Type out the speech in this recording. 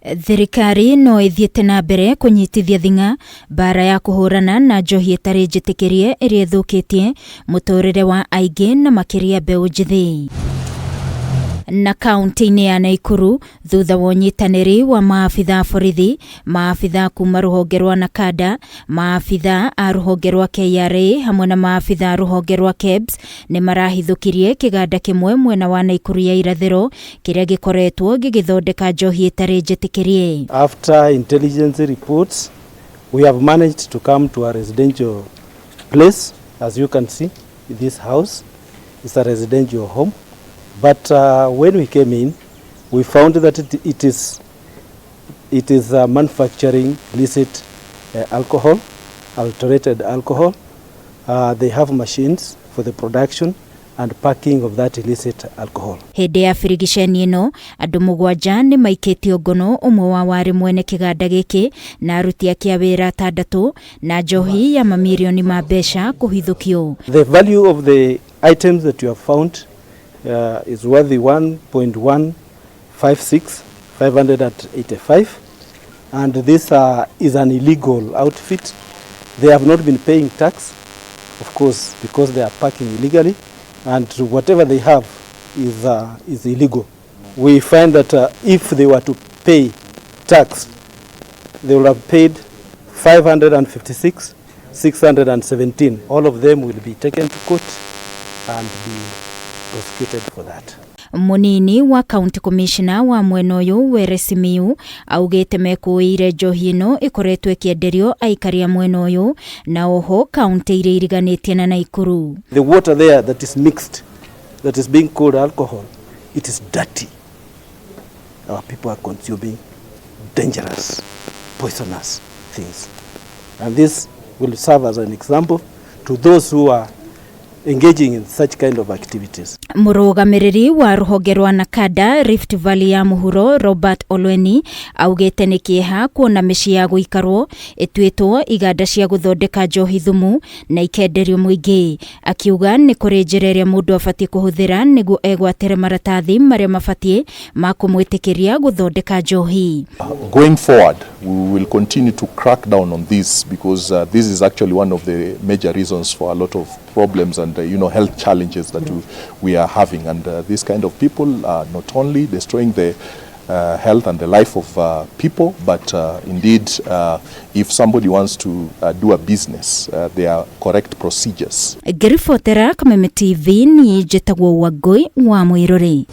Thirikari no ĩthiĩte na mbere kũnyitithia thing'a mbara ya kũhũrana na njohi ĩtarĩ njĩtĩkĩrie ĩrĩa ĩthũkĩtie mũtũrĩre wa aingĩ na makĩria mbeũ njĩthĩ. Na kaunti-inĩ ya Naikuru, thutha wa ũnyitanĩri wa maabitha a borithi, maabitha kuma rũhonge rwa Nakada, maabitha a rũhonge rwa KRA hamwe na maabitha a rũhonge rwa KEBS nĩ marahithũkirie kĩganda kĩmwe mwena wa Naikuru ya irathĩro kĩrĩa gĩkoretwo gĩgĩthondeka njohi ĩtarĩ njĩtĩkĩrie. After intelligence reports, we have managed to come to a residential place. As you can see, this house is a residential home. But when we came in, we found that it is manufacturing illicit alcohol, adulterated alcohol. They have machines for the production and packing of that illicit alcohol. Hĩndĩ ya birigiceni ĩno, andũ 7 nĩ maikĩtio ngono, ũmwe wa warĩ mwene kĩganda gĩkĩ na aruti ake a wĩra 6, na njohi ya mamirioni ma mbeca kũhithũkio. The value of the items that you have found is worth 1.156 585, and this is an illegal outfit. They have not been paying tax, of course, because they are packing illegally, and whatever they have is illegal. We find that if they were to pay tax, they would have paid 556 617. All of them will be taken to court and be prosecuted for that. Munini wa county commissioner wa mwena ũyũ, Were Simiyu, augĩte mekũĩire njohi ĩno ĩkoretwo ĩkĩenderio aikari a mwena ũyũ na oho kaunti iria iriganĩtie na Naikuru. The water there that is mixed, that is being called alcohol, it is dirty. Our people are consuming dangerous, poisonous things. And this will serve as an example to those who are engaging in such kind of activities. Mũrũgamĩrĩri wa rũhonge rwa Nakada Rift Valley ya mũhuro, Robert Olweni, augĩte nĩ kĩeha kuona mĩciĩ ya gũikarwo ĩtuĩtwo iganda cia gũthondeka njohi thumu na ikenderio mũingĩ, akiuga nĩ kũrĩ njĩra ĩrĩa mũndũ abatiĩ kũhũthĩra nĩguo egwatĩre maratathi marĩa mabatiĩ ma kũmwĩtĩkĩria gũthondeka njohi. Going forward, we will continue to crack down on this because this is actually one of the major reasons for a lot of problems and health challenges that we are having. And these kind of people are not only destroying the health and the life of people, but indeed, if somebody wants to do a business, there are correct procedures. Ngĩribotera Kameme TV, niĩ njĩtagwo Wangũi wa Mwĩrũrĩ.